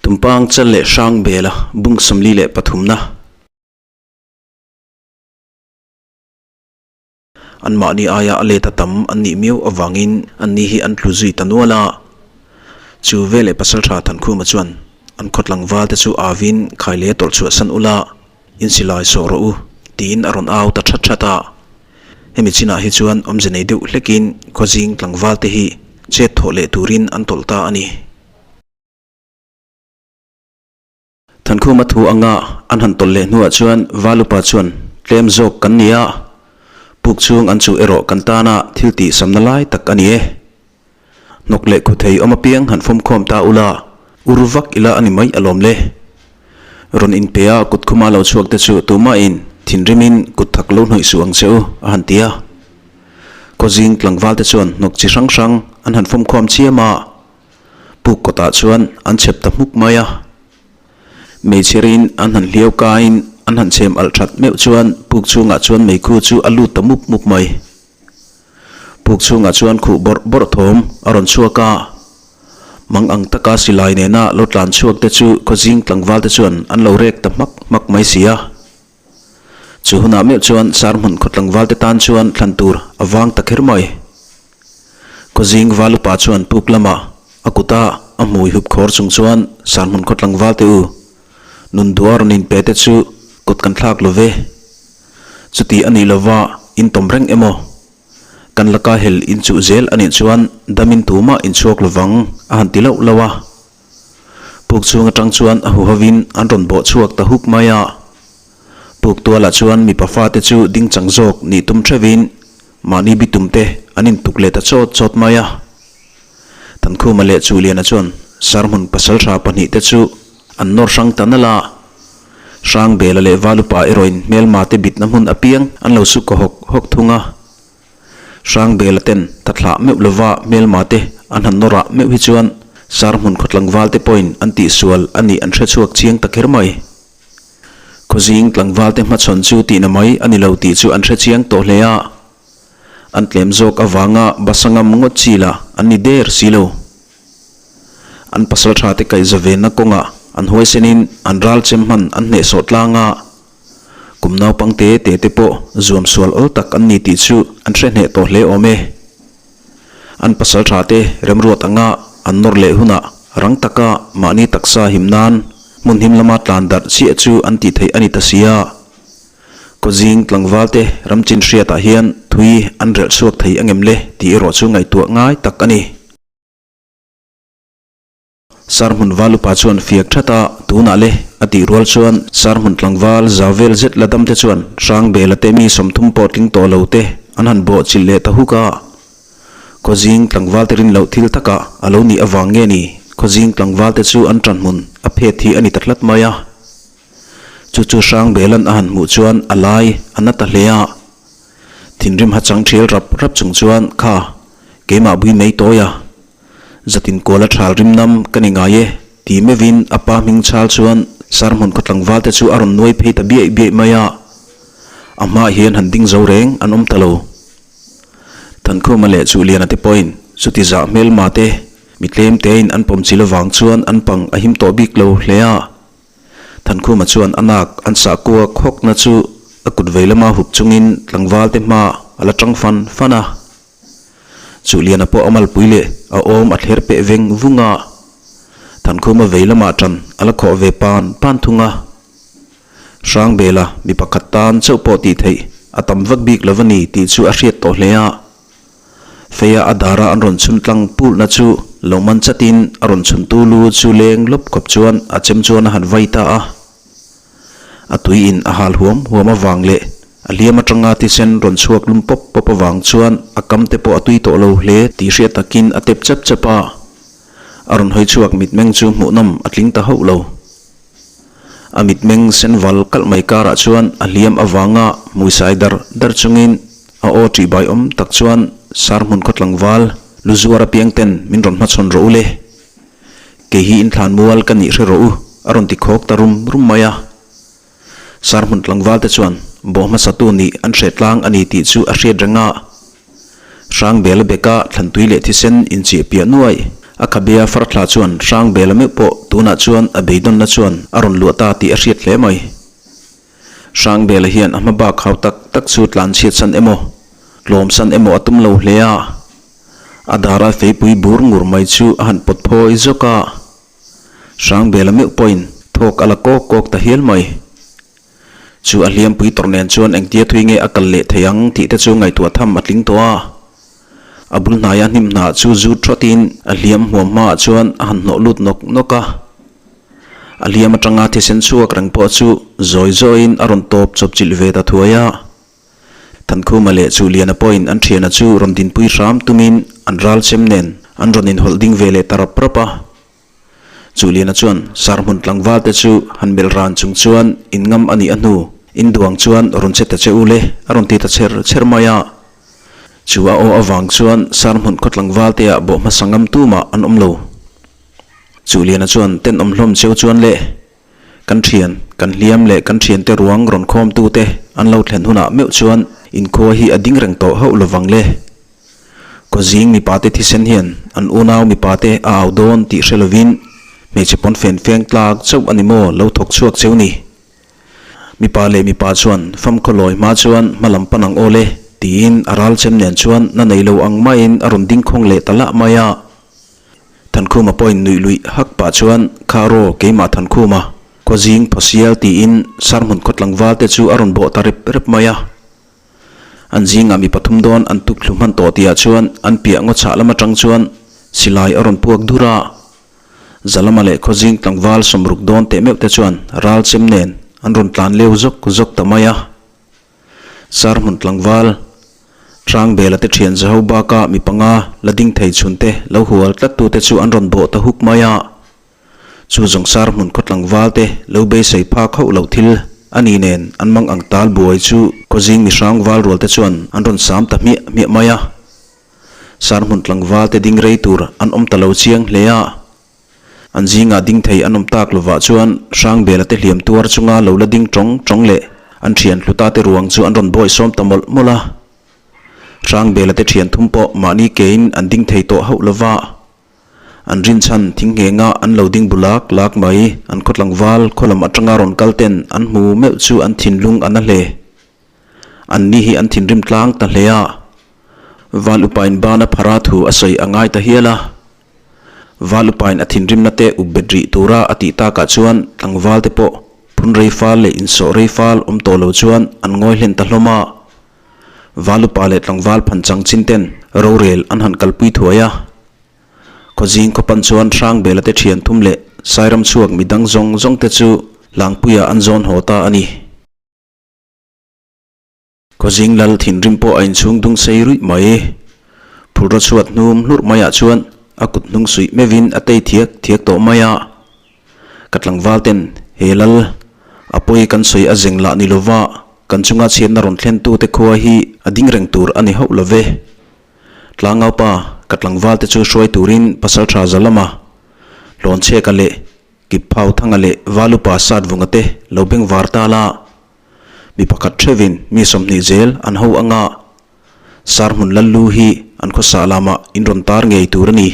Tumpang chal leh hrang bela bung 43 na. Anmahni aia a let a tam an nih miau avangin anni hi an tlu zui ta nual a. Chu veleh Pasaltha Thankhuma chuan an khawtlang val te chu avin khai leh tawlh chhuah san ula insilai sawh rawh u tiin a rawn au ta that that a. Hemi chinah hi chuan awmze nei deuh hlekin khawzing tlangval te hi chet thawh leh turin an tawlh ta a ni. Thankhuma thu anga an han tawlh leh hnuah chuan Valupa chuan tlem zawk kan ni a, puk chhung an chuh erawh kan tana thil tih samna lai tak a ni e. Hnawk leh khuthei awm apiang han fawmkhawm ta ula, ur vak ila a ni mai alawm le. Rawn inpe a kutkhuma lo chhuak te chu tumahin thinrimin kut thak lo hnawih suh ang che u, a han ti a. Khawzing tlangval te chuan hnawk chi hrang hrang an han fawmkhawm chiam a. Puk kawtah chuan an chhep ta hmuk mai a. Meichherin an han hliau kaiin an han chhem alh that meuh chuan puk chhungah chuan meikhu chu a lut ta mup mup mai. Puk chhungah chuan khuh bawrh bawrh thawm a rawn chhuak a. Mang ang taka silai nena lo tlan chhuak te chu khawzing tlangval te chuan an lo rek ta hmak hmak mai si a. Chu hunah meuh chuan Sarhmun khaw tlangval te tan chuan thlan tur a vang ta kher mai. Khawzing val upa chuan puk lamah a kuta a hmui hup khawr chung chuan Sarhmun khaw tlangval te u, nun duh a rawn inpe te chu kut kan thlak lo ve. Chuti a nih lova in tawm reng emaw? Kan laka hel in chuh zel a nih chuan damin tumah in chhuak lovang a han ti lauh lauh a. Puk chhung atang chuan a huhovin an rawn bawh chhuak ta huk mai a. Puk tualah chuan mipa fate chu ding chang zawk nih tum theuhin mahni bitum te an intuk leh ta chawt chawt mai a. Thankhuma leh Chuhliana chuan Sarhmun pasaltha pahnihte chu an nawr hrang ta nalh a. Hrangbela leh Valupa erawhin hmelma te bitna hmun apiang an lo su kaw hawk hawk thung a. Hrangbela ten ta thlah meuh lova hmelma te an han nawrah meuh hi chuan Sarhmun khaw tlangval te pawhin an tihsual a nih an hrechhuak chiang ta kher mai. Khawzing tlangval te hmachhawn chu tihna mai a ni lo tih chu an hrechiang tawh hle a. An tlem zawk avanga basa ngam ngawt chi lah an ni der si lo. An pasal tha te kaihza venna kawngah an huaisenin an ral chem hman an hnehsawh tlang a. Kum naupang te te te pawh zuam sual awl tak an ni tih chu an hre hneh tawh hle awm e. An pasal tha te remruat anga an nawr leh hunah rang taka mahni taksa him nan hmun him lama tlan darh chiah chu an tih theih a ni ta si a. Kawzing tlangval te ramchin hriatah hian thui an relh chhuak thei angem le tih erawh chu ngaihtuah ngai tak a ni. Sarhmun Valupa chuan fiak that a, tunah le, a tih rual chuan Sarhmun tlangval zau vel zet la dam te chuan Hrangbela te mi 30 pawh tling tawh lo te an han bawh chilh leh ta huk a. Khawzing tlangval te rin loh thil takah a lo nih avang nge ni, Khawzing tlangval te chu an tanhmun a phet hi a ni ta tlat mai a. Chu chu Hrangbelan a han hmuh chuan a lai a na ta hle a. Thinrim hachang thial rap rap chung chuan kha keimah bui mai tawi a. Zatin kuala thal rim nam ka ni ngai e, ti meuhin a pa hming chhal chuan Sarhmun khaw tlangval te chu a rawn nuai phei ta biaih biaih mai a. A hmaah hian han ding zo reng an awm ta lo. Thankhuma leh Chuhliana te pawhin chuti zah hmelma te mi tlem tein an pawm chil avang chuan an pang a him tawh bik lo hle a. Thankhuma chuan a nak an sah kuak hawkna chu a kut vei lama hup chungin tlangval te hma a la tang fan fan a. Chuhliana pawh a malpui leh a awm a thler peh veng vung a, Thankhuma vei lamah tan a la khawh ve pan pan thung a. Hrangbela mi pakhat tan chauh pawh tih theih a tam vak bik lo a ni tih chu a hriat tawh hle a. Feia a dara an rawn chhun tlang pulhna chu lo man chatin a rawn chhun tu lu chu leng lawp khawp chuan a chem chuan a han vai ta a. A tui in a hal huam huam avang leh a hliam atanga thisen rawn chhuak lum pawp pawp avang chuan a kam te pawh a tui tawh lo hle tih hriat takin a tep chep chep a. A rawn hawi chhuak mitmeng chu hmuhnawm a tling ta hauh lo. A mitmeng sen val kalh mai karah chuan a hliam avanga hmuisai dar dar chungin a aw ṭihbai awm tak chuan Sarhmun khaw tlangval lu zuar apiang ten min rawn hmachhawn rawh u le. Kei hi inthlan mual ka nih hre rawh u, a rawn ti khawk ta rum rum mai a. Sarhmun tlangval te chuan bawh hmasatu nih an hre tlang a ni tih chu a hriat reng a. Hrangbela beka thlantui leh thisen inchih piah nuai a khabea farthla chuan Hrangbela meuh pawh tun. Tunah chuan a beidawnna chuan a rawn luah ta tih a hriat hle mai. Hrangbela hian a hma bak hau tak tak chu tlan chhiat san emaw, tlawm san emaw a tum lo hle a. A dara feipui bur ngur mai chu a han pawt phawi zawk a. Hrangbela meuh pawhin thawk a la kawk kawk ta hial mai. Chu a hliampui tawrh nen chuan engtia thui nge a kal leh thei ang tih te chu ngaihtuah tham a tling tawh a. A bul hnaia hnim hnah chu zut thawtin a hliam hmuam hmaah chuan a han hnawh lut nawk nawk a. A hliam atanga thisen chhuak reng pawh chu zawi zawiin a rawn tawp chawp chilh ve ta thuai a. Thankhuma leh Chuhliana pawhin an thiana chu rawn dinpui hram tumin an ral chem nen an rawn inhawlh ding ve leh ta rap rap a. Chuhliana chuan Sarhmun tlangval te chu han melh ran chung chuan in ngam a nih a hnu in duang chuan rawn che ta che u le a rawn ti ta chher chher mai a. Chu a aw avang chuan Sarhmun khaw tlangval te ah bawh hmasa ngam tumah an awm lo. Chuhliana chuan tenawm hlawm cheu chuan le kan thian, kan hliam leh kan thiante ruang rawn khawm tu te an lo thlen hunah meuh chuan inkhua hi a ding reng tawh hauh lovang le. Khawzing mipate thisen hian an unau mipate a au dawn tih hre lovin hmeichhe pawn fen feng tlak chauh a ni maw lo thawk chhuak cheu ni. Mipa leh mipa chuan famkhaw lawi hma chuan hma lam pan ang aw le tiin a ral chem nen chuan na nei lo ang maiin a rawn ding khawng leh ta lah mai a. Thankhuma pawhin nuih luih hak pah chuan Kha raw keimah Thankhuma, Khawzing phawsial tiin Sarhmun khaw tlangval te chu a rawn bawh ta rep rep mai a. An zingah mi pathum dawn an tuk thlu hman tawh tihah chuan an piah ngaw chhah lam atang chuan silai a rawn puak dur a. Zalama leh khawzing tlangval sawmruk dawn teh meuh te chuan ral chem nen an rawn tlan leu zawk zawk ta mai a. Sarhmun tlangval Hrangbela te thian zaho baka mi panga la ding thei chhun te lo hual tlat tu te chu an rawn bawh ta huk mai a. Chu zawng sar hmun khaw tlangval te lo beisei phak hauh loh thil a ni nen an mang ang tal buai chu khawzing mi hrang val rual te chuan an rawn sam ta hmiah hmiah mai a. Sar hmun tlangval te ding rei tur an awm ta lo chiang hle a. An zingah ding thei an awm tak lovah chuan Hrangbela te hliam tuar chunga lo la ding tawng tawng leh an thian hluta te ruang chu an rawn bawi sawm ta mawlh mawlh a. Hrangbela te thian thum pawh mahni kein an ding thei tawh hauh lova. An rinchhan thing nghenga an lo ding bu lak lak mai, an khaw tlangval khaw lam atanga rawn kal ten an hmu meuh chu an thinlung a na hle. An ni hi an thinrim tlang ta hle a. Val upain bana phara thu a sawi a ngai ta hial a. Val upain a thinrimna te up bet rih tura a tih takah chuan tlangval te pawh phun rei fal leh insawh rei fal awm tawh lo chuan an ngawi hlen ta hlawm a. Valupa leh tlangval phan chang chin ten rorel an han kalpui thuai a. Khawzing khawpan chuan Hrangbela te thian thum leh Sairam chhuak midang zawng zawng te chu Hlangpuia an zawn haw ta a ni. Khawzing lal thinrim pawh a inchhung dung sei ruih mai. Phurra chhuat hnum hlurh maiah chuan a kut hnung suih meuhin a tei thiak thiak tawh mai a. Ka tlangval ten he lal a pawi kan sawi a zeng lah ni lova kan chunga chhiatna rawn thlen tute khua hi a ding reng tur a ni hauh lo ve. Tlangaupa ka tlangval te chu hruai turin pasaltha Zalama, Hlawnchheka leh Kipphau Thanga leh Valupa Satvunga te lo beng var ta la. Mi pakhat theuhin mi 20 zel an ho anga Sarhmun Lallu hi an khawsa lamah in rawn tar ngei tur a ni.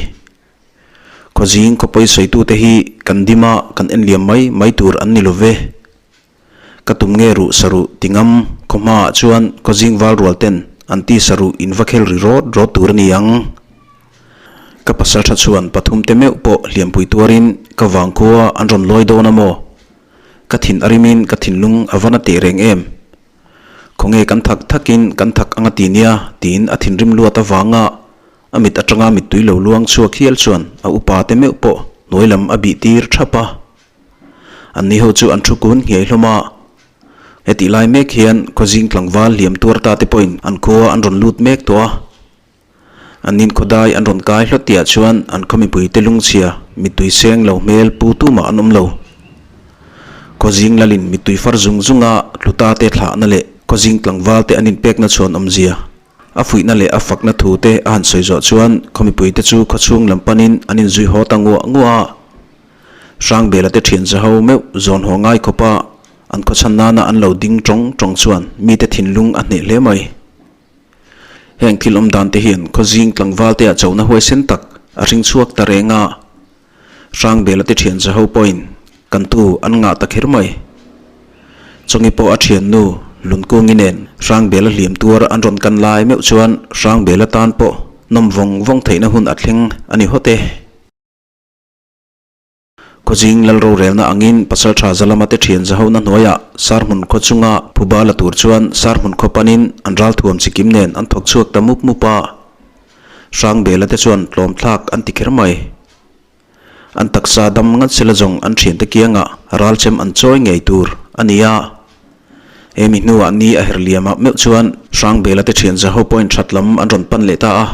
Khawzing khawpawi sawitute hi kan dim a, kan en liam mai mai tur an ni lo ve. Ka tum nge ruh saruh ti ngam khaw hmaah chuan khawzing val rual ten an ti saruh in va khel ri rawt rawt tur a ni ang. Ka pasal tha chuan pathum te meuh pawh hliampui tuarin ka vangkhua an rawn lawi dawn a maw? Ka thin a rimin ka thinlung a va na teh reng em? Khawnge kan thak thakin kan thak anga ti nia tiin a thinrim luat avanga A mit atanga mittui lo luang chhuak hial chuan a upa te meuh pawh hnuai lam a bih tir thap a. An ni ho chu an thu kun nghiai hlawm a. Hetih lai mek hian khawzing tlangval hliam tuar ta te pawhin an khua an rawn lut mek tawh a. An nin khawdai an rawn kai hlawt tihah chuan an khaw mipui te lungchhia mittui seng lo hmel pu tumah an awm lo. Khawzing lalin mittui far zung zunga tluta te thlahna leh khawzing tlangval te an inpekna chhuan awmzia A fuihna leh a fakna thu te a han sawi zawh chuan khaw mipuite chu khaw chhung lam panin an inzui haw ta nguah nguah a. Hrangbela te thian zaho meuh zawn haw ngai khawpa an khaw chhan nana an lo ding tawng tawng chuan mite thinlung a hneh hle mai. Heng thil awm dan te hian khaw zing tlangval te ah chona huaisen tak a hring chhuak ta reng a. Hrangbela te thian che ho pawhin kantu an ngah ta kher mai. Chawngi pawh a thiannu Lunkungi nen Hrangbela hliam tuar an rawn kan lai meuh chuan Hrangbela tan pawh nawm vawng vawng theihna hun a thleng a ni hawt e. Khawzing lal rorelna angin Pasaltha Zalama te thian zahona hnuaiah Sarhmun khaw chunga phuba la tur chuan Sarhmun khaw panin an ralthuam chikim nen an thawk chhuak ta mup mup a. Hrangbela te chuan tlawmthlak an ti kher mai. An taksa dam ngat sela zawng an thiante kiangah ralchem an chawi ngei tur a ni a. He mi hnuah ni a her liamah meuh chuan Hrangbela te thian zaho pawhin that lam an rawn pan leh ta a.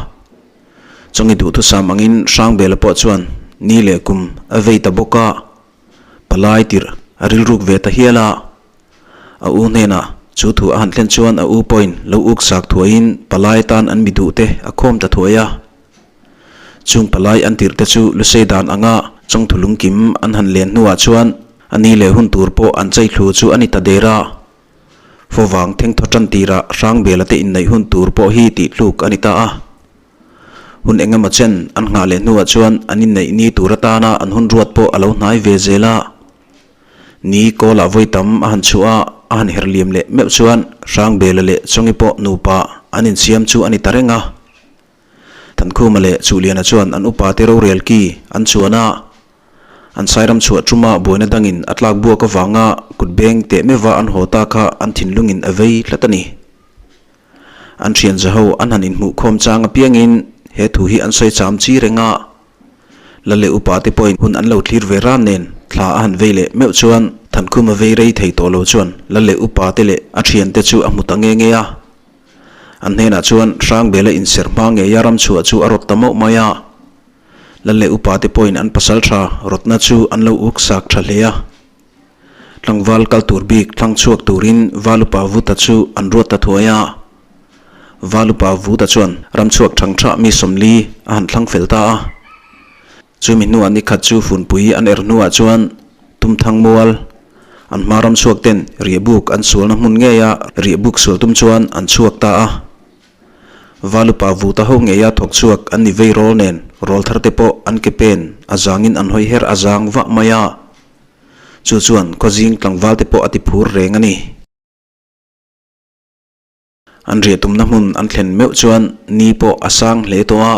Chawngi duhthusam angin Hrangbela pawh chuan ni leh kum a vei ta bawk a, palai tirh a rilruk ve ta hial a. A u hnenah chu thu a han thlen chuan a u pawhin lo uk sak thuaiin palai tan an mi duh te a khawm ta thuai a. Chung palai an tirh te chu lusei dan anga chawngthu lungkim an han len hnuah chuan a ni leh hun tur pawh an chei thlu chu a ni ta der a. Fawvang thengthaw tan tirah Hrangbela te inneih hun tur pawh hi tih tluk a ni ta a. Hun eng emaw chen an nghah leh hnuah chuan an inneih ni tur atana an hun ruat pawh a lo hnai ve zel a. Ni kawlah vawi tam a han chhuah a, a han her liam leh meuh chuan Hrangbela leh Chawngi pawh nupa an insiam chu a ni ta reng a. Thankhuma leh Chuhliana chuan an upate rorel ki an chuan a. An sairam chhuah ṭuma buaina dangin a tlak buak avanga kut beng teh meuha an haw ta kha an thinlungin a vei tlat a ni. An ṭhian zaho an han inhmuh khawm chang apiangin he thu hi an sawi cham chi reng a. La leh upa te pawhin hun an lo thlir ve ran nen thla a han vei leh meuh chuan Thankhum a vei rei thei tawh lo chuan la leh upa te leh a ṭhiante chu a hmu ta nge nge a. An hnenah chuan Hrangbela inserh hma ngeia ram chhuah chu a rawt ta mauh mai a. Lal leh upa te pawhin an pasal tha rawtna chu an lo uk sak tha hle a. Tlangval kal tur bik thlang chhuak turin Val upa Vuta chu an ruat ta thuai a. Val upa Vuta chuan ram chhuak thang tha mi 40 a han thlang fel ta a. Chumi hnuah nikhat chu funpui an er hnuah chuan Tumthang mual an hma ram chhuak ten riahbuk an sualna hmun ngeia riahbuk sual tum chuan an chhuak ta a. Valupa vuta ho ngeia thawk chhuak an ni vei rawl nen rawl thar te pawh an ke pen a zangin an hawi her a zang vah mai a. Chu chuan khawzing tlangval te pawh a ti phur reng a ni. An riah tumna hmun an thlen meuh chuan ni pawh a sang hle tawh a.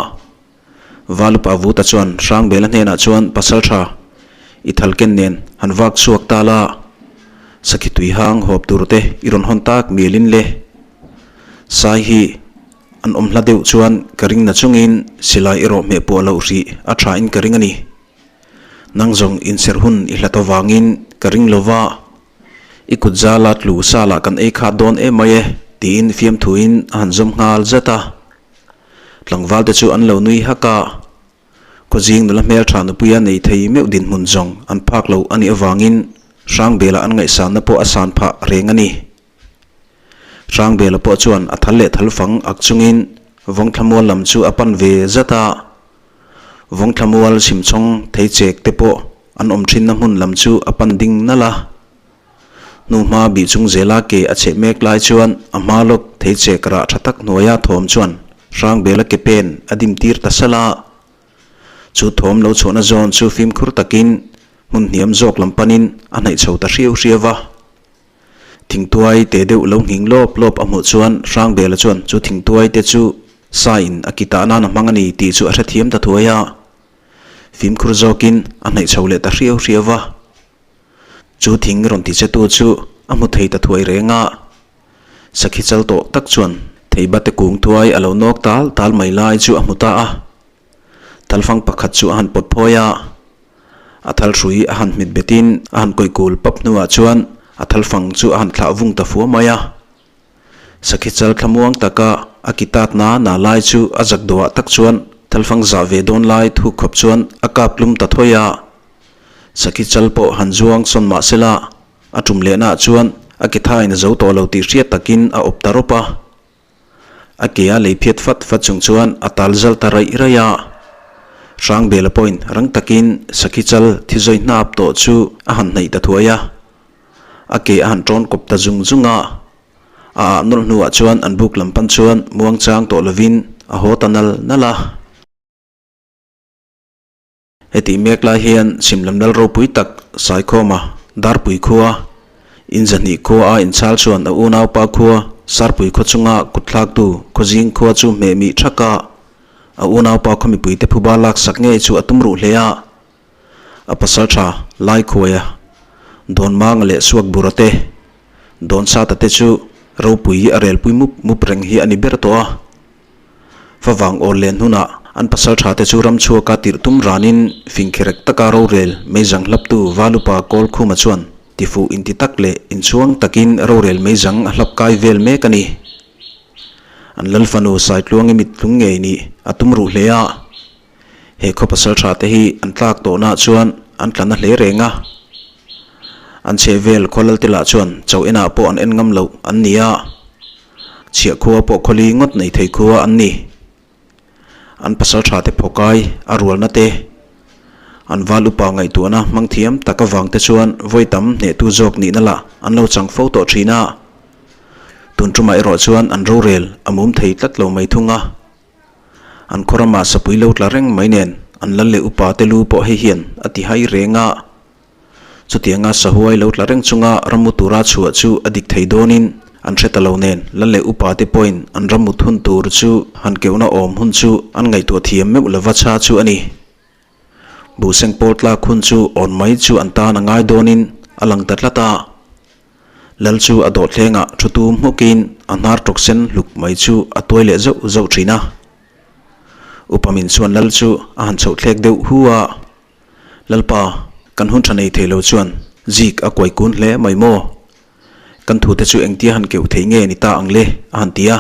Valupa vuta chuan Hrangbela hnenah chuan pasal tha i thal ken nen han vak chhuak ta la, sakhi tui hang hawp tur te i rawn hawn tak mialin le. Sai hi an awm hla deuh chuan ka ring na chungin silai erawh hmeh puah loh hrih a tha in ka ring a ni. Nang zawng inserh hun i hlat avangin ka ring lo va, i kut zala tlu salah kan ei khat dawn em mai e tiin fiamthuin a han zawm nghal zat a. Tlangval te chu an lo nui hak a. Khawzing nula hmeltha nupuia nei thei meuh dinhmun zawng an phak lo a nih avangin Hrangbela an ngaihsanna pawh a san phah reng a ni. Hrangbela pawh chuan a thal leh thal fang ak chungin Vawngthlamual lam chu a pan ve zat a. Vawngthlamual chhimchhawng thei chek te pawh an awm thinna hmun lam chu a pan ding nalh a. Hnuhma bih chung zela ke a cheh mek lai chuan a hma lawk thei chek rah tha tak hnuaia thawm chuan Hrangbela ke pen a dim tir ta salh a. Chu thawm lo chhuahna zawn chu fimkhur takin hmun hniam zawk lam panin a hnaih chho ta hriau hriau va. Thingtuai te deuh lo nghing lawp lawp a hmuh chuan Hrangbela chuan chu thingtuai te chu saiin a ki tah nan a hmang a ni tih chu a hrethiam ta thuai a. Fimkhur zawkin a hnaih chho leh ta hriau hriau va. Chu thing rawn ti che tu chu a hmu thei ta thuai reng a. Sakhi chal tawh tak chuan theibate kung tuai a lo nawk tal tal mai lai chu a hmu ta a. Thalfang pakhat chu a han pawt phawi a. A thal hrui a han hmit betin a han kawih kul pap hnuah chuan a thalfang chu a han thlah vung ta fua mai a. Sakhi chal thlamuang taka a ki tat na na lai chu a zak duah tak chuan thalfang zah ve dawn lai thuk khawp chuan a kap tlum ta thawi a. Sakhi chal pawh han zuang sawn mah sela a tum lehnaah chuan a ke thain a zo tawh lo tih hriat takin a awp ta rawp a. A ke a lei phiat fat fat chung chuan a tal zal ta raih raih a. Hrangbela pawhin rang takin sakhi chal thi zawi hnap tawh chu a han hnaih ta thuai a. A ke a han tawn kawp ta zung zung a. A ah nawlh hnuah chuan an buk lam pan chuan muangchang tawh lovin a haw ta nal nal a. Hetih mek lai hian chhim lam lal ropui tak Saikhawma Darpui khua in zahnih khua a inchhal chuan a unaupa khua Sarpui khaw chunga kutthlaktu Khawzing khua chu hmeh mih thak a, a unaupa khaw mipuite phuba laksak ngei chu a tum ruh hle a. A pasaltha Laikhuaia, Dawnmanga leh Suakbura te, Dawnsata te chu ropui a relpui mup mup reng hi a ni ber tawh a. Favang awl len hunah an pasaltha te chu ramchhuaka tirh tum ranin fingkherek taka rorel meizang hlaptu Valupa Kawlkhuma chuan tifuh inti tak leh inchhuang takin rorel meizang a hlap kai vel mek a ni. An Lalfanu Saitluangi mittlung ngei nih a tum ruh hle a. He khaw pasaltha te hi an tlak tawhnaah chuan an tla na hle reng a. An chhehvel khaw lalte lah chuan cho enah pawh an en ngam loh an ni a. Chhiah khua pawh khawli ngawt nei thei khua an ni. An pasaltha te phawkai a rualna te, an val upa ngaihtuahna hmang thiam tak avang te chuan vawi tam hnehtu zawk nihna lah an lo chang fo tawh thin a. Tun tumah erawh chuan an rorel a mum thei tlat lo mai thung a. An khaw ramah sapui lo tla reng mai nen an lal leh upa te lu pawh hei hian a ti hai reng a. Chutianga sahuai lo tla reng chunga rammu tura chhuah chu a dik thei dawnin an hre ta lo nen lal leh upa te pawhin an rammut hun tur chu han keuhna awm hun chu an ngaihtuah thiam meuh lova cha chu a ni. Buhseng pawl tlak hun chu awn mai chu an tan a ngai dawnin a lang ta tlat a. Lal chu a dawhthlengah thu tum hmukin a hnar tawk sen hluk mai chu a tuai leh zauh zauh thin a. Upa min chuan Lal chu a han chhoh thlek deuh hu a, Lalpa, kan hun tha nei thei lo chuan zik a kuai kun hle mai maw? Kan thute chu engtia han keuh thei nge ni ta ang le? a han ti a.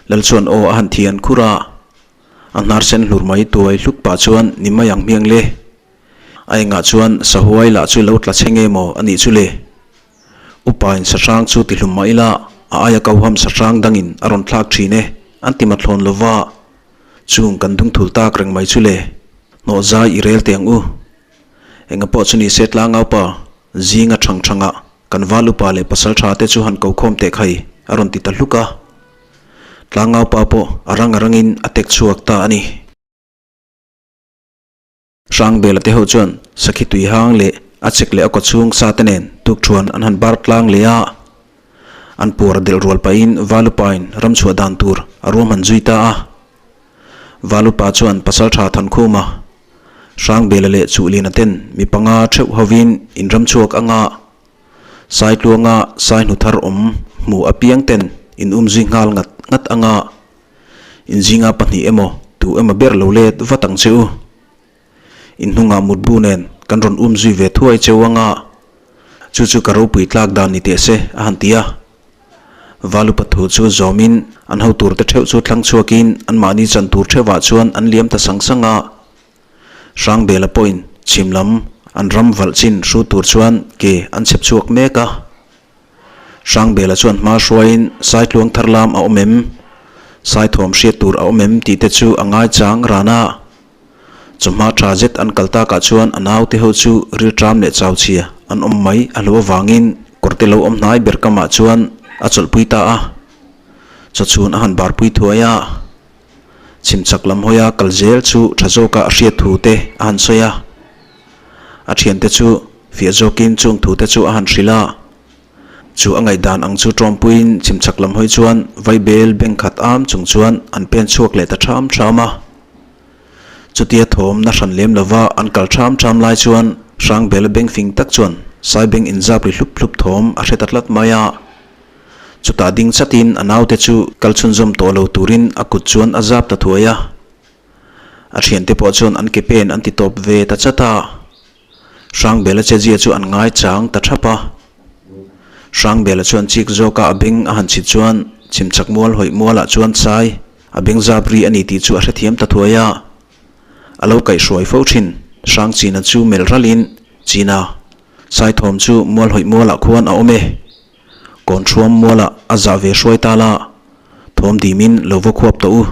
Lal chuan aw a han thian khur a, a hnar sen hlur mai tuai hluk pah chuan ni mai ang hmiang le. A engah chuan sahuai lah chu lo tla che nge maw a nih chu le? Upain sahrang chu ti hlum mah ila a aia koham sahrang dangin a rawn thlak thin e an ti mathlawn lo va, chung kan dungthul tak reng mai chu le. Hnawh zai i rel teh ang u. Enga pawh chu ni se tlangaupa zinga thang thangah kan val upa leh pasal tha te chu han ko khawm teh khai a rawn ti ta hluk a. Tlangaupa pawh a rang a rangin a tek chhuak ta a ni. Hrangbela te ho chuan sakhi tui hang leh a chek leh a kaw chhung sa te nen tukthuan an han bar tlang leh a. An puar delh rual pahin Valupain ram chhuah dan tur a ruahman zui ta a. Valupa chuan Pasaltha Thankhuma, Hrangbela leh Chuhlina ten mi panga theuh hovin in ram chhuak anga Saitluanga Saihnu thar awm hmu apiang ten in um zui nghal ngat ngat anga Inzinga pahnih emaw tu emaw ber lo let vat ang che u. In hnungah mutbu nen kan rawn um zui ve thuai cheu anga chu chu ka ropui tlak dan ni teh se a han ti a. Valupa thu chu zawmin an ho tur te theuh chu thlang chhuakin anmahni chan tur theuhah chuan an liam ta sang sang a. Hrangbela pawhin chhim lam an ram valh chin hru tur chuan ke an chhep chhuak mek a. Hrangbela chuan hma hruaiin Saitluang thar lam a awm em? Saithawm hriat tur a awm em tih te chu a ngaichang ran a. Chawhma tha zet an kal takah chuan a naute ho chu rilṭam leh chauchhia an awm mai a hlo avangin kawrte lo awm hnai ber kamah chuan a chawlhpui ta a. Chawchhun a han barpui thuai a. Chhimchak lam hawia kal zel chu tha zawka a hriat thu te a han sawi a. A thiante chu fiah zawkin chung thu te chu a han hrilh a. Chu a ngaihdan ang chu tawmpuiin chhimchak lam hawi chuan vaibel beng khat am chung chuan an pen chhuak leh ta ṭham ṭham a. Chutia thawm na hran lem lova an kal ṭham ṭham lai chuan Hrangbela beng fing tak chuan Saibeng inzap ri hlup hlup thawm a hre ta tlat mai a. Chutah ding chatin a naute chu kal chhunzawm tawh lo turin a kut chuan a zap ta thuai a. A thiante pawh chuan an ke pen an ti tawp ve ta chat a. Hrangbela chezia chu an ngai chang ta thap a. Hrangbela chuan chik zawka a beng a han chhit chuan chhimchak mual hawih mualah chuan sai a beng zap ri a ni tih chu a hrethiam ta thuai a. A lo kaihhruai fo thin Hrangchina chu melh ralhin, China, Saithawm chu mual hawih mualah khuan a awm e. Kawnhruam mualah a zah ve hruai ta la, thawm dimin lo va khuap tawh u.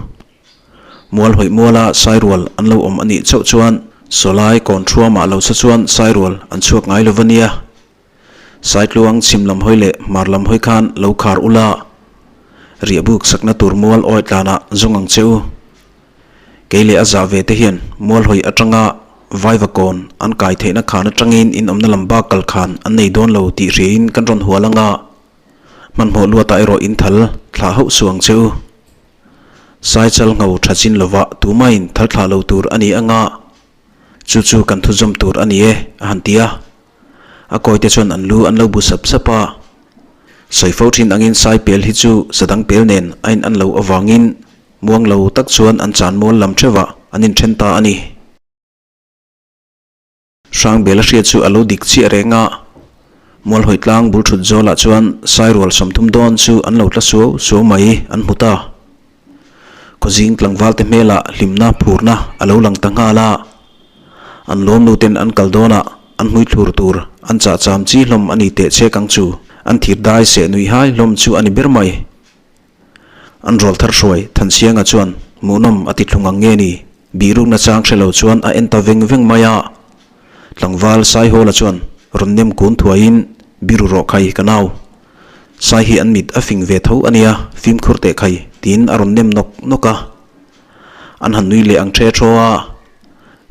Mual hawih muala sairual an lo awm a nih chauh chuan sawlai kawn thuamah lo sa chuan sairual an chhuak ngai lo va nia. Saitluang chhim lam hawi leh hmar lam hawi khan lo khar ula, riahbuk sakna tur mual awi tlanah zawng ang che u. Kei leh a zah ve te hian mual hawi atanga. Vaivakawn an kai theihna khan atangin in awmna lam bak kal khan an nei dawn lo tih hriain kan rawn hual anga hmanhmawh luatah erawh in thal thlah hauh suh ang che u. Saichal ngho tha chin lovah tumahin thal thlah lo tur a ni anga chu chu kan thuzawm tur a ni e a han ti a. A kawite chuan an lu an lo bu sap sap a. Sawi fo thin angin sai pel hi chu sadang pel nen a in an lo avangin muang lo tak chuan an chan mual lam theuhah an inthen ta a ni. Hrangbela hriat chu a lo dik chiah reng a, Mualhawi tlang bul thut zawlah chuan Sairual 30 dawn chu an lo tla suau suau mai an hmu ta. Khawzing tlangval te hmelah hlimna phurna a lo lang ta nghal a, an lawmnu ten an kal dawnah an hmui thlur tur an chah cham chi hlawm a ni teh chek ang chu an thir dai seh nui hai hlawm chu a ni ber mai. An rawl thar hruai Thansianga chuan hmuhnawm a ti thlung ang nge ni? Bihrukna chang hre lo chuan a en ta veng veng mai a. Tlangval Saihawla chuan rawn nem kun thuaiin, Biru rawh khai ka nau. Sai hi an mit a fing ve tho a nia, fimkhur teh khai, tiin a rawn nem nawk nawk a. An han nui leh ang ṭhe ṭhaw a.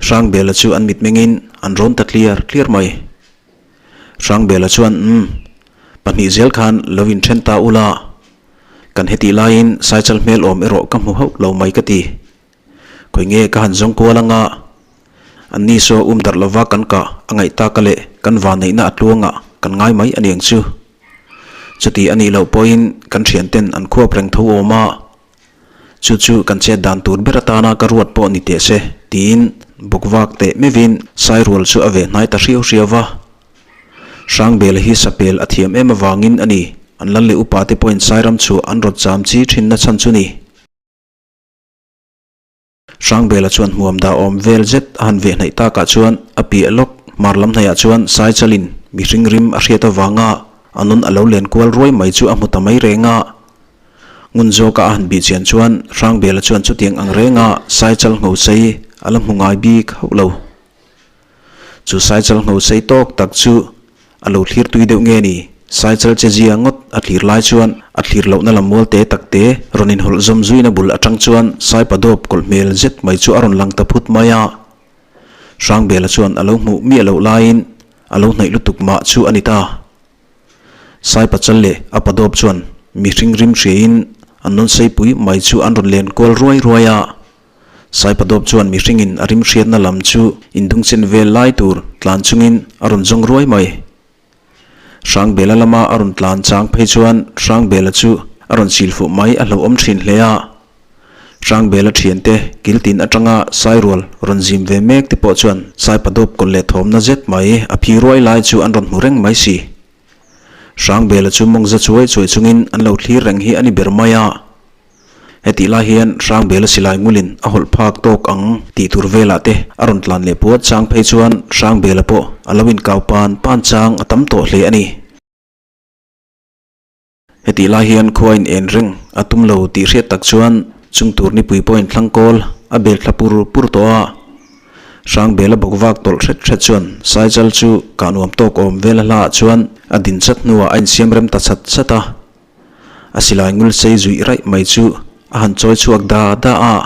Hrangbela chu an mit mengin an rawn ta tliar tliar mai. Hrangbela chuan, Umm, pahnih zel khan lo inṭhen ta ula, kan hetih laiin Saichal hmel awm erawh ka hmu hauh lo mai ka ti. Khawi nge ka han zawng kual anga an ni saw um darh lova kan kah a ngaih taka leh kan vanneihna a tluangah kan ngai mai a niang chu. Chuti a nih loh pawhin kan thianten an khuap reng tho awm a, chu chu kan chet dan tur ber atana ka ruat pawh ni teh se tiin bawkvak teh meuhin Sairual chu a veh hnai ta hriau hriau va. Hrangbela hi sapel a thiam em avangin a ni, an lal leh upate pawhin Sairam chu an rawt cham chi thinna chhan chu ni. Hrangbela chuan hmuam dah awm vel zet a han veh hnaih takah chuan a piah lawk hmar lam hnaihah chuan Saichalin mihring rim a hriat avanga a nun a lo len kual ruai mai chu a hmu ta mai reng a. Ngun zawka a han bih chian chuan Hrangbela chuan chutiang ang renga Saichal ngho sei a la hmu ngai bik hauh lo. Chu Saichal ngho sei tawk tak chu a lo thlir tui deuh nge ni? Saichal che zia ngawt a thlir lai chuan a thlir lohna lam mual te tak te rawn inhawlh zawm zuina bul atang chuan Saipa dawp kawlh hmel zet mai chu a rawn lang ta phut mai a. Hrangbela chuan a lo hmuh miah loh laiin a lo hnaih lutuk mah chu a ni ta. Saipa chal leh a pa dawp chuan mihring rim hriain an nawn seipui mai chu an rawn len kual ruai ruai a. Saipadawp chuan mihringin a rim hriatna lam chu indungchen vel lai tur tlan chungin a rawn zawng ruai mai. Hrangbela lama a rawn tlan chang phei chuan Hrangbela chu a rawn sil fuh mai a hlauhawm thin hle a. Hrangbela thiante kiltin atanga Sairual rawn zim ve mek te pawh chuan Saipadawp kawlh leh thawmna zet mai a phi ruai lai chu an rawn hmu reng mai si. Hrangbela chu mawngza chuai chuai chungin an lo thlir reng hi a ni ber mai a. Hetih lai hian Hrangbela silai ngulin a hawlh phak tawk ang tih tur velah te a rawn tlan leh puat chang phei chuan Hrangbela pawh a lo inkau pan pan chang a tam tawh hle a ni. Hetih lai hian khua in en reng a tum lo tih hriat tak chuan chung tur nipui pawhin thlang kawl a bel thla pur pur tawh a. Hrangbela bawk vak tawlh hret hret chuan Saichal chu kah nuam tawk awm vel a hlaah chuan a din chat hnuah a insiam rem ta chat chat a. A silai ngul sei zuih raih mai chu a han chawi chhuak da da a.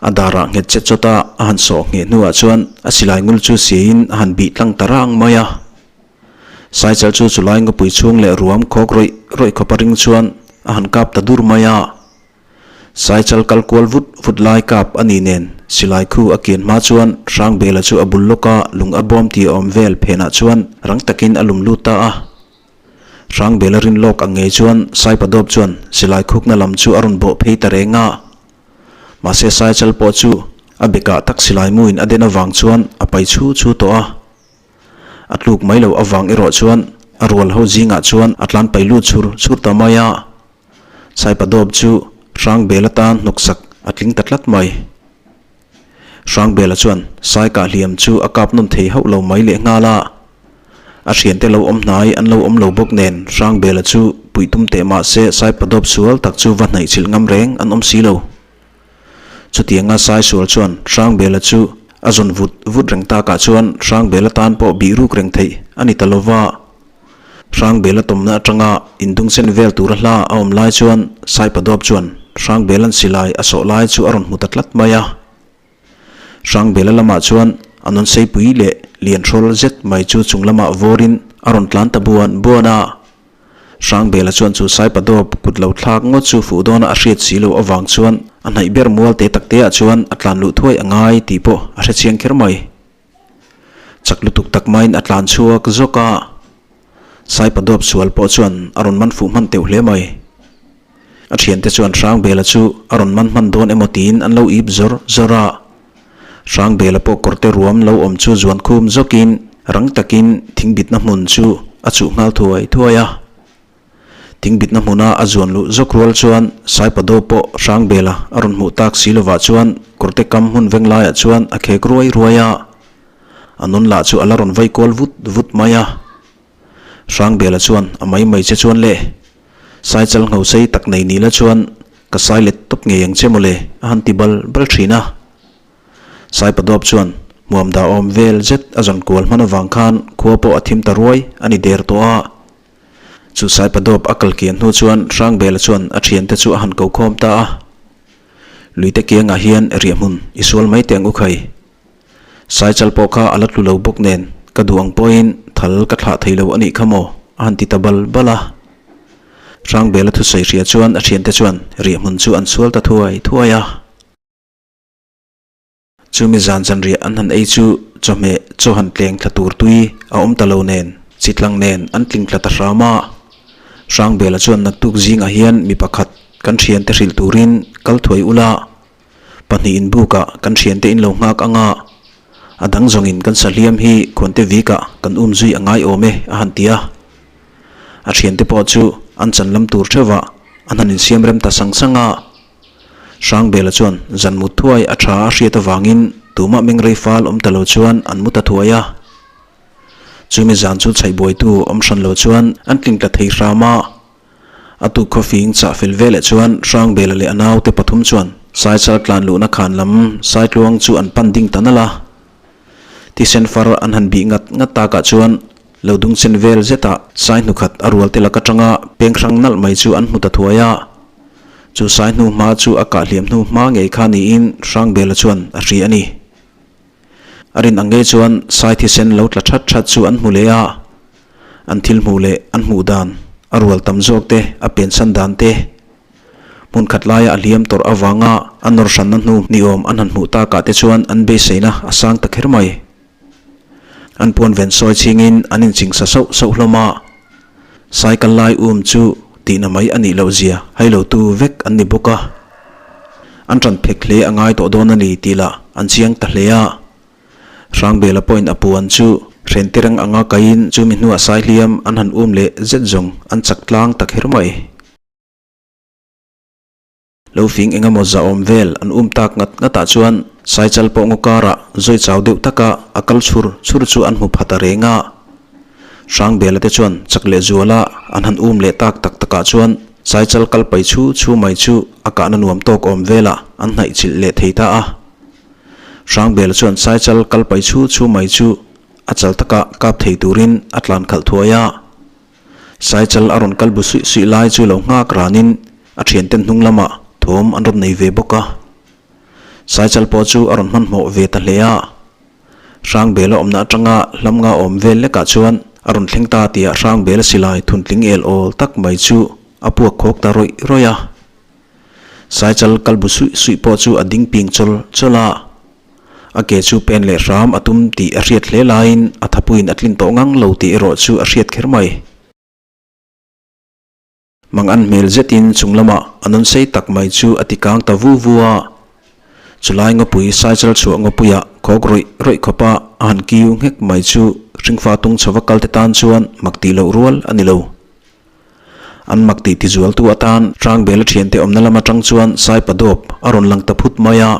A darah nghet che chawt a a han sawh ngheh hnuah chuan a silai ngul chu siaiin a han bih tlang ta rang mai a. Saichal chu chulai ngawpui chhung leh ruam khawk rawih rawih khawp a ring chuan a han kap ta dur mai a. Saichal kal kual vut vut lai kap a ni nen silai khu a kian hma chuan Hrangbela chu a bul lawk a lung a bawm tih a awm vel phenah chuan rang takin a lum lut ta a. Hrangbela rin lawk ang ngei chuan Saipadawp chuan silai khukna lam chu a rawn bawh phei ta reng a. Mahse Saichal pawh chu a bekah tak silai muin a den avang chuan a pai chhu chhu tawh a. A tluk mai loh avang erawh chuan a rual ho zingah chuan a tlan pai lut chhur chhur ta mai a. Saipadawp chu Hrangbela tan hnawksak a tling ta tlat mai. Hrangbela chuan Saikah hliam chu a kap nawn thei hauh lo mai leh nghal a. A thiante lo awm hnai an lo awm lo bawk nen Hrangbela chu puih tum teh mah se Saipadawp sual tak chu va hnaih chilh ngam reng an awm si lo. Chutianga Sai sual chuan Hrangbela chu a zawn vut vut reng takah chuan Hrangbela tan pawh bih ruk reng theih a ni ta lo va. Hrangbela tawmna atanga indungchen vel tura hla a awm lai chuan Saipadawp chuan Hrangbela'n silai a sawh lai chu a rawn hmu ta tlat mai a. Hrangbela lamah chuan A nawn seipui leh lian hrawl zet mai chu chung lamah vawrin a rawn tlan ta buan buan a. Hrangbela chuan chu Saipadawp kut lo thlak ngawt chu fuh dawna a hriat si loh avang chuan a hnaih ber mual te tak te ah chuan a tlan luh thuai a ngai tih pawh a hre chiang kher mai. Chak lutuk tak maiin a tlan chhuak zawk a, Saipadawp sual pawh chuan a rawn man fuh hman teuh hle mai. A thiante chuan Hrangbela chu a rawn man hman dawn emaw tiin an lo ip zawr zawr a. Hrangbela pawh kawrte ruam lo awm chu zuan khum zawkin rang takin thingbitna hmun chu a chuh nghal thuai thuai a. Thingbitna hmuna a zuan luh zawk rual chuan Saipado pawh Hrangbela a rawn hmuh tak si lovah chuan kawrte kam hmun veng laiah chuan a khek ruai ruai a. A nawn lah chu a la rawn vai kual vut vut mai a. Hrangbela chuan a mai mai che chuan le, Saichal ngho sei tak nei ni la chuan ka sai let tawp ngei ang che mawle a han ti bal bal thin a. Saipadawp chuan hmuam dah awm vel zet a zawn kual hman avang khan khua pawh a thim ta ruai a ni der tawh a. Chu Saipadawp a kal kian hnu chuan Hrangbela chuan a thiante chu a han ko khawm ta a. Luite kiangah hian riahhmun i sual mai teh ang u khai. Saichal pawh kha a la tlu lo bawk nen ka duh ang pawhin thal ka thlah thei lo a nih kha maw? a han ti ta bal bal a. Hrangbela thusawi hria chuan a thiante chuan riahhmun chu an sual ta thuai thuai a. Chumi zan zan riah an han ei chu chawhmeh chaw han tleng thla tur tui a awm ta lo nen chitlang nen an tling thla ta hram a. Hrangbela chuan naktuk zingah hian mi pakhat kan thiante hrilh turin kal thuai ula Pahnih in bukah kan thiante in lo nghak anga a dang zawngin kan sahliam hi khuante vikah kan um zui a ngai awm e a han ti a. A thiante pawh chu an chan lam tur theuhah an han insiam rem ta sang sang a. Hrangbela chuan zan mut thuai a tha a hriat avangin tumah mengrei fal awm ta lo chuan an mu ta thuai a. Chumi zan chu chhaihbuaitu awm hran lo chuan an tling tla thei hram a. A tuk khawfing chah fel veleh chuan Hrangbela leh a naute pathum chuan Saichal tlan luhna khan lam Saitluang chu an pan ding ta nalh a. Thisen far an han bih ngat ngat takah chuan lo dung chen vel zetah Sai hnu khat a rual te lak atanga peng hrang nalh mai chu an hmu ta thuai a. Chu Sai hnu hma chu a kah hliam hnu hma ngei kha niin Hrangbela chuan a hria a ni. A rin ang ngei chuan Sai thisen lo tla that that chu an hmu leh a. An thil hmuh leh an hmuh dan, a rual tam zawk te, a pensan dan te, hmun khat laia a hliam tawrh avanga a nawr hranna hnu ni awm an han hmuh takah te chuan an beiseina a sang ta kher mai. An puan ven sawi chhingin an inchingsa sauh sauh hlawm a, cycle lai um chu tihna mai a nih loh zia hailotu vek an ni bawk a. An ṭan phek hle a ngai tawh dawn a ni tih lah an chiang ta hle a. Hrangbela pawhin a puan chu hren tireng anga kaiin chumi hnuah Saihliam an han um leh zet zawng an chak tlang ta kher mai. Lo fing eng emaw zahawm vel an um tak ngat ngatah chuan Saichal pawh ngaw karah zawi chau deuh taka a kal chhur chhur chu an hmu pha ta reng a. Hrangbela te chuan chak leh zuala an han um leh tak tak takah chuan Saichal kal pai chhu chhu mai chu a kahna nuam tawk awm velah an hnaih chilh leh thei ta a. Hrangbela chuan Saichal kal pai chhu chhu mai chu a chal taka kap thei turin a tlan khalh thuai a. Saichal a rawn kal bu suih suih lai chu lo nghak ranin a thianten hnung lamah thawm an rawn nei ve bawk a. Saichal pawh chu a rawn hmanhmawh ve ta hle a. Hrangbela awmna atanga hlam nga awm vel lekah chuan a rawn thleng ta tia Hrangbela silai thuntling el awl tak mai chu a puak khawk ta rawih rawih a. Saichal kal bu suih suih pawh chu a ding ping chawl chawl a, a ke chu pen leh hram a tum tih a hriat hle laiin a thapuiin a tlin tawh ngang lo tih erawh chu a hriat kher mai. Mang an hmel zetin chung lamah a nawn sei tak mai chu a ti kang ta vu vu a, chulai ngawpui Saichal chhuah ngawpuiah khawk rawih rawih khawpa a han kiu nghek mai chu hringfa tung chhova kalte tan chuan mak tih loh rual a ni lo. An mak tih tizualtu atan Hrangbela thiante awmna lam atang chuan Saipadawp a rawn lang ta phut mai a.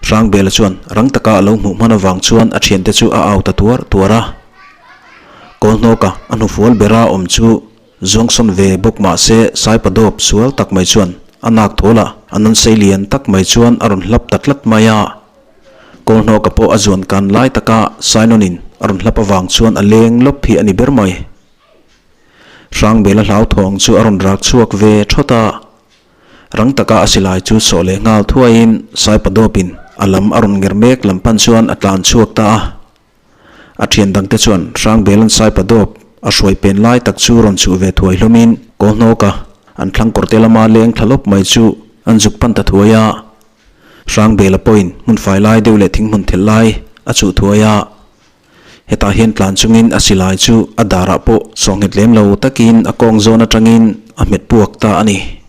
Hrangbela chuan rang taka a lo hmuh hman avang chuan a thiante chu a au ta tuar tuar a. Kawlhnawka a hnufual bera awm chu zawngsawn ve bawk mah se Saipadawp sual tak mai chuan a nak thawl a, a nawn sei lian tak mai chuan a rawn hlap ta tlat mai a. Kawlhnawka pawh a zuan kan lai taka Sainawnin a rawn hlap avang chuan a leng lawp hi a ni ber mai. Hrangbela hlauthawng chu a rawn rak chhuak ve thawt a, rang taka a silai chu sawh leh nghal thuaiin Saipadawpin A lam a rawn nger mek lam pan chuan a tlan chhuak ta a. A thian dangte chuan Hrangbelan Saipa dawp a hruai pen lai tak chu rawn chhuh ve thuai hlawmin Kawlhnawka an thlang kawrte lama leng thla lawp mai chu an zuk pan ta thuai a. Hrangbela pawhin hmun fai lai deuh leh thing hmun thelh lai a chuh thuai a. Hetah hian tlan chungin a silai chu a darah pawh sawhnghet lem lo takin a kawng zawn atangin a hmet puak ta a ni.